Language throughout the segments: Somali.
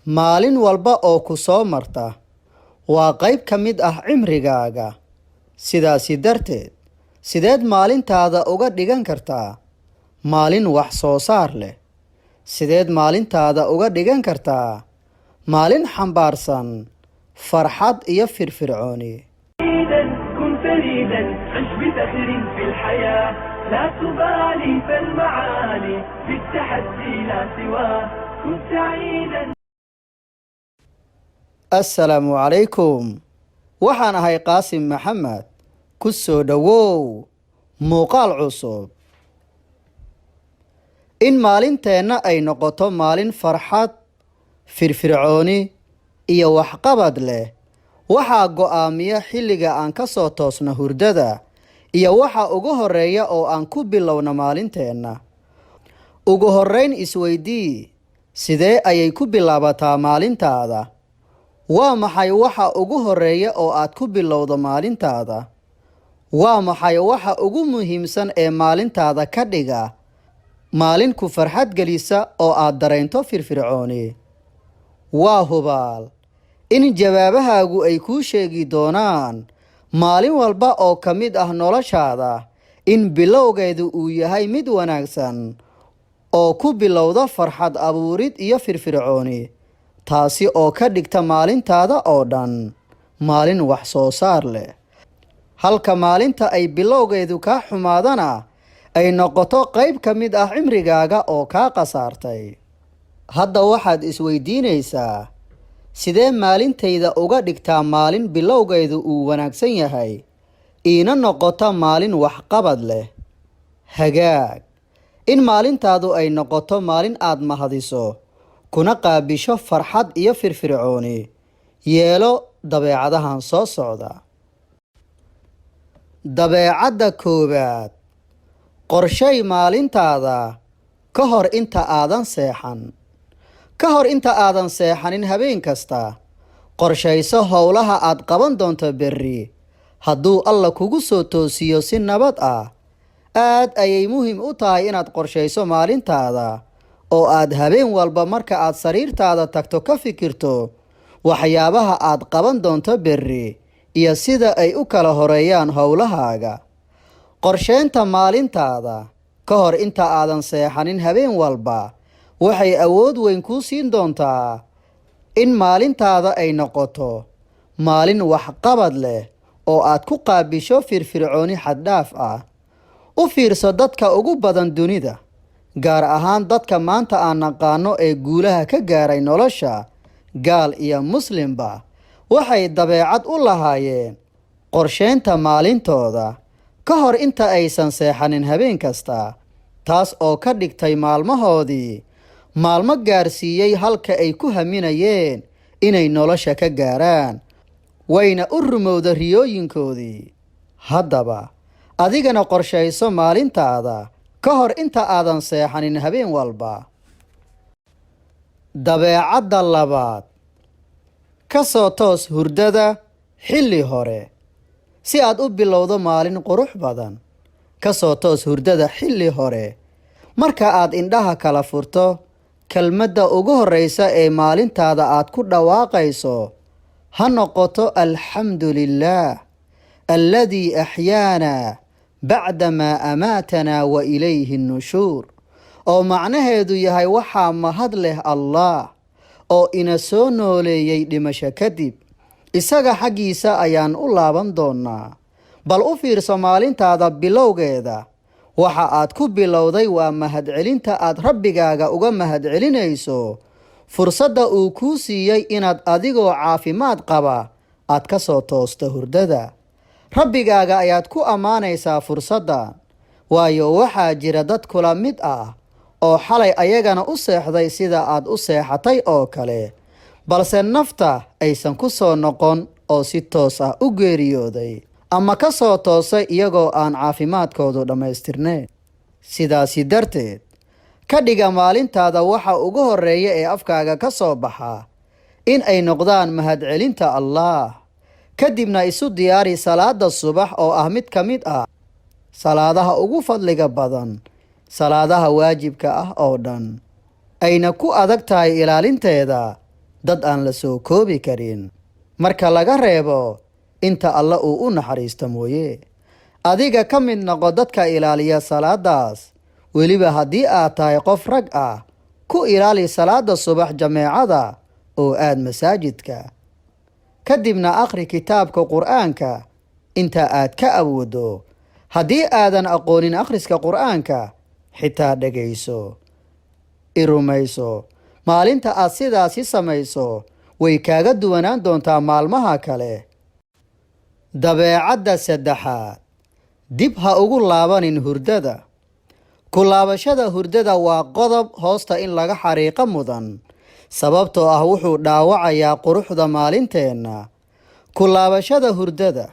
Maalin walba oo ku soo marta waa qayb ka mid ah cimrigaaga. Sidaasi darteed, sideed maalintaada uga dhigan kartaa maalin wax soo saar leh? Sideed maalintaada uga dhigan kartaa maalin xambaarsan farxad iyo firfircooni? كن فريدا، عش بفخر في الحياة، لا تبالي فالمعالي بالتحدي لا سواه، كن سعيدا. Assalaamu calaykum. Waxaan ahay Qaasim Maxamed. Ku soo dhowow muuqaal cusub. In maalinteenna ay noqoto maalin farxad, firfircooni iyo waxqabad leh waxaa go'aamiya xilliga aan ka soo toosno hurdada iyo waxa ugu horeeya oo aan ku bilowno maalinteenna. Ugu horreyn, isweydii: sidee ayay ku bilaabataa maalintaada? Waa maxay waxa ugu horeeya oo aad ku bilowdo maalintaada? Waa maxay waxa ugu muhiimsan ee maalintaada ka dhiga maalin ku farxad gelisa oo aad dareento firfircooni? Waa hubaal in jawaabahaagu ay kuu sheegi doonaan maalin walba oo ka mid ah noloshaada in bilowgeedu uu yahay mid wanaagsan oo ku bilowda farxad abuurid iyo firfircooni, taasi oo ka dhigta maalintaada oo dhan maalin wax soo saar leh, halka maalinta ay bilowgeedu kaa xumaadana ay noqoto qayb ka mid ah cimrigaaga oo kaa khasaartay. Hadda waxaad isweydiinaysaa: sidee maalintayda uga dhigtaa maalin bilowgeedu uu wanaagsan yahay, iina noqoto maalin waxqabad leh? Hagaag, in maalintaadu ay noqoto maalin aad mahadiso kuna qaabisho farxad iyo firfircooni, yeelo dabeecadahan soo socda. Dabeecadda koowaad: qorshay maalintaada ka hor inta aadan seexan. Ka hor inta aadan seexanin habeen kasta, qorshayso howlaha aad qaban doonto berri hadduu Alla kugu soo toosiyo si nabad ah. Aad ayay muhiim u tahay inaad qorshayso maalintaada oo aad habeen walba marka aad sariirtaada tagto ka fikirto waxyaabaha aad qaban doonto berri iyo sida ay u kala horeeyaan howlahaaga. Qorsheynta maalintaada ka hor inta aadan seexanin habeen walba waxay awood weyn kuu siin doontaa in maalintaada ay noqoto maalin waxqabad leh oo aad ku qaabisho firfircooni xaddhaaf ah. U fiirso dadka ugu badan dunida, gaar ahaan dadka maanta aan naqaano ee guulaha ka gaaray nolosha, gaal iyo muslimba, waxay dabeecad u lahaayeen qorsheynta maalintooda ka hor inta aysan seexanin habeen kasta, taas oo ka dhigtay maalmahoodii maalmo gaarsiiyey halka ay ku haminayeen inay nolosha ka gaaraan, wayna u rumowda riyooyinkoodii. Haddaba adigana qorshayso maalintaada ka hor inta aadan seexanin habeen walba. Dabeecadda labaad: ka soo toos hurdada xilli hore si aad u bilowdo maalin qurux badan. Ka soo toos hurdada xilli hore. Marka aad indhaha kala furto, kelmadda ugu horreysa ee maalintaada aad ku dhawaaqayso ha noqoto: "الحمد لله الذي أحيانا بعدما أماتنا وإليه النشور", oo macnaheedu yahay: waxaa mahad leh Allah oo ina soo nooleeyey dhimasho kadib, isaga xaggiisa ayaan u laaban doonaa. Bal u fiirso maalintaada bilowgeeda waxa aad ku bilowday waa mahadcelinta aad Rabbigaaga uga mahadcelinayso fursadda uu kuu siiyey inaad adigoo caafimaad qaba aad ka soo toosto hurdada. Rabbigaaga ayaad ku ammaanaysaa fursaddan, waayo waxaa jira dad kula mid ah oo xalay ayagana u seexday sida aad u seexatay oo kale, balse nafta aysan ku soo noqon oo si toos ah u geeriyooday ama ka soo toosay iyagoo aan caafimaadkoodu dhammaystirnayn. Sidaasi darteed, ka dhiga maalintaada waxa ugu horreeya ee afkaaga ka soo baxa in ay noqdaan mahadcelinta Allah. Kadibna isu diyaari salaada subax, oo ah mid ka mid ah salaadaha ugu fadliga badan salaadaha waajibka ah oo dhan, ayna ku adag tahay ilaalinteeda. Dad aan la soo koobi karin, marka laga reebo inta Alla uu u naxariisto mooye. Adiga ka mid noqo dadka ilaaliya salaadaas. Weliba haddii aad tahay qof rag ah, ku ilaali salaada subax jameecada oo aad masaajidka, kadibna akhri kitaabka Qur'aanka inta aad ka awoodo. Haddii aadan aqoonin akhriska Qur'aanka, xitaa dhegayso. I rumayso, maalinta aad sidaasi samayso way kaaga duwanaan doontaa maalmaha kale. Dabeecadda saddexaad: dib ha ugu laabanin hurdada. Ku laabashada hurdada waa qodob hoosta in laga xariiqo mudan, sababtoo ah wuxuu dhaawacayaa quruxda maalinteenna. Ku laabashada hurdada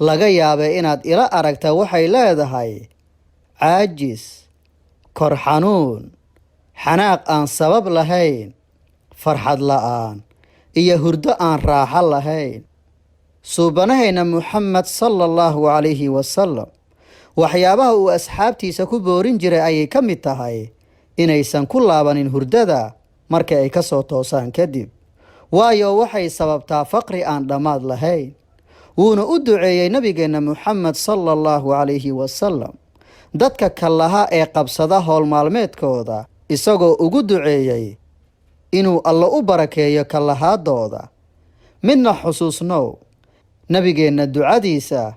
laga yaabay inaad ila aragta waxay leedahay caajis, kor xanuun, xanaaq aan sabab lahayn, farxad la'aan iyo hurdo aan raaxo lahayn. Suubanahayna Muxamed sala Allahu calayhi wasalam waxyaabaha uu asxaabtiisa ku boorin jiray ayay ka mid tahay inaysan ku laabanin hurdada marka ay ka soo toosaan kadib, waayo waxay sababtaa faqri aan dhammaad lahayn. Wuuna u duceeyey nabigeenna Muxamed sala Allahu calayhi wasalam dadka kallaha ee qabsada howl maalmeedkooda, isagoo ugu duceeyey inuu Allo u barakeeyo kallahaadooda. Midna xusuusnow, nabigeenna ducadiisa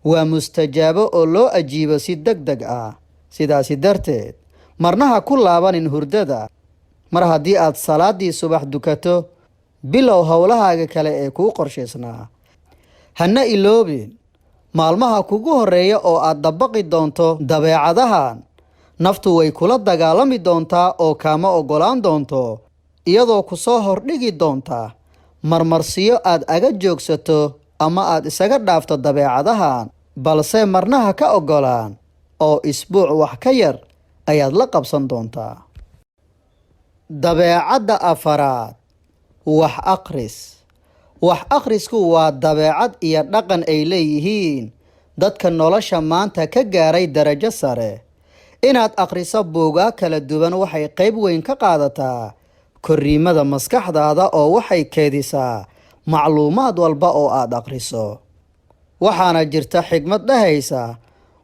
waa mustajaabo oo loo ajiibo si deg deg ah. Sidaasi darteed, marnaha ku laabanin hurdada. Mar haddii aad salaaddii subax dukato, bilow howlahaaga kale ee kuu qorshaysnaa. Hana iloobin, maalmaha kugu horreeya oo aad dabaqi doonto dabeecadahan, naftu way kula dagaalami doontaa oo kaama oggolaan doonto, iyadoo ku soo hordhigi doonta marmarsiyo aad aga joogsato ama aad isaga dhaafto dabeecadahan. Balse marnaha ka oggolaan, oo isbuuc wax ka yar ayaad la qabsan doontaa. Dabeecadda afaraad: wax akhris. Wax akhrisku waa dabeecad iyo dhaqan ay leeyihiin dadka nolosha maanta ka gaaray darajo sare. Inaad akhriso buugaag kala duwan waxay qayb weyn ka qaadataa korriimada maskaxdaada, oo waxay keedisaa macluumaad walba oo aad akhriso. Waxaana jirta xigmad dhahaysa: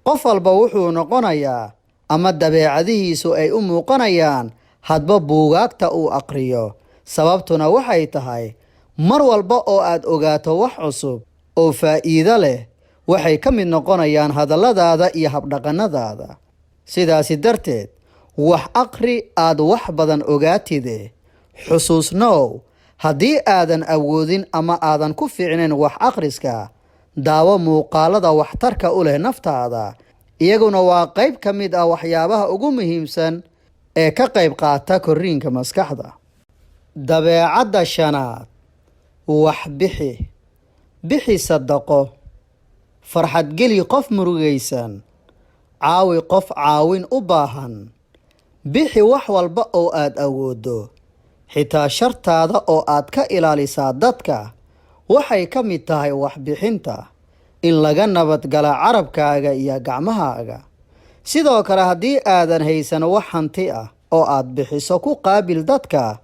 qof walba wuxuu noqonayaa ama dabeecadihiisu ay u muuqanayaan hadba buugaagta uu aqriyo. Sababtuna waxay tahay, mar walba oo aad ogaato wax cusub oo faa'iido leh, waxay ka mid noqonayaan hadalladaada iyo habdhaqannadaada. Sidaasi darteed, wax aqri aad wax badan ogaatide. Xusuusnow, haddii aadan awoodin ama aadan ku fiicnayn wax akhriska, daawo muuqaalada waxtarka u leh naftaada. Iyaguna waa qayb ka mid ah waxyaabaha ugu muhiimsan ee ka qayb qaata korriinka maskaxda. Dabeecadda shanaad: wax bixi. Bixi sadaqo, farxad geli qof murugaysan, caawi qof caawin u baahan. Bixi wax walba oo aad awooddo, xitaa shartaada oo aad ka ilaalisaa dadka waxay ka mid tahay waxbixinta, in laga nabadgala carabkaaga iyo gacmahaaga. Sidoo kale, haddii aadan haysan wax hanti ah oo aad bixiso, ku qaabil dadka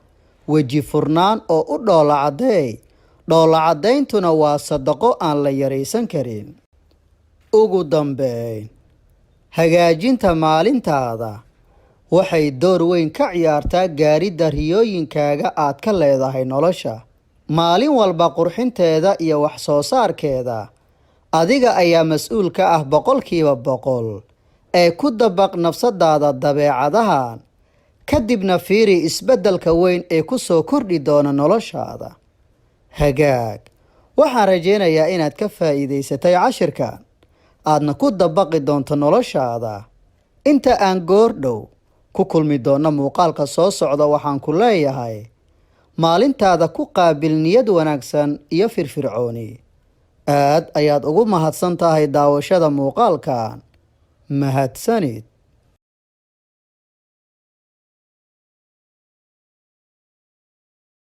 weji furnaan oo u dhoola caddeey. Dhoola caddayntuna waa sadaqo aan la yaraysan karin. Ugu dambeyn, hagaajinta maalintaada waxay door weyn ka ciyaartaa gaaridda riyooyinkaaga aad ka leedahay nolosha. Maalin walba qurxinteeda iyo wax soo saarkeeda adiga ayaa mas-uul ka ah 100%. Ee ku dabaq nafsadaada dabeecadahan, kadibna fiiri isbeddelka weyn ee ku soo kordhi doona noloshaada. Hagaag, waxaan rajaynayaa inaad ka faa'iidaysatay cashirkan, aadna ku dabaqi doonto noloshaada. Inta aan goor dhow ku kulmi doonno muuqaalka soo socda, waxaan ku leeyahay: maalintaada ku qaabil niyad wanaagsan iyo firfircooni. Aad ayaad ugu mahadsan tahay daawashada muuqaalkan. Mahadsanid.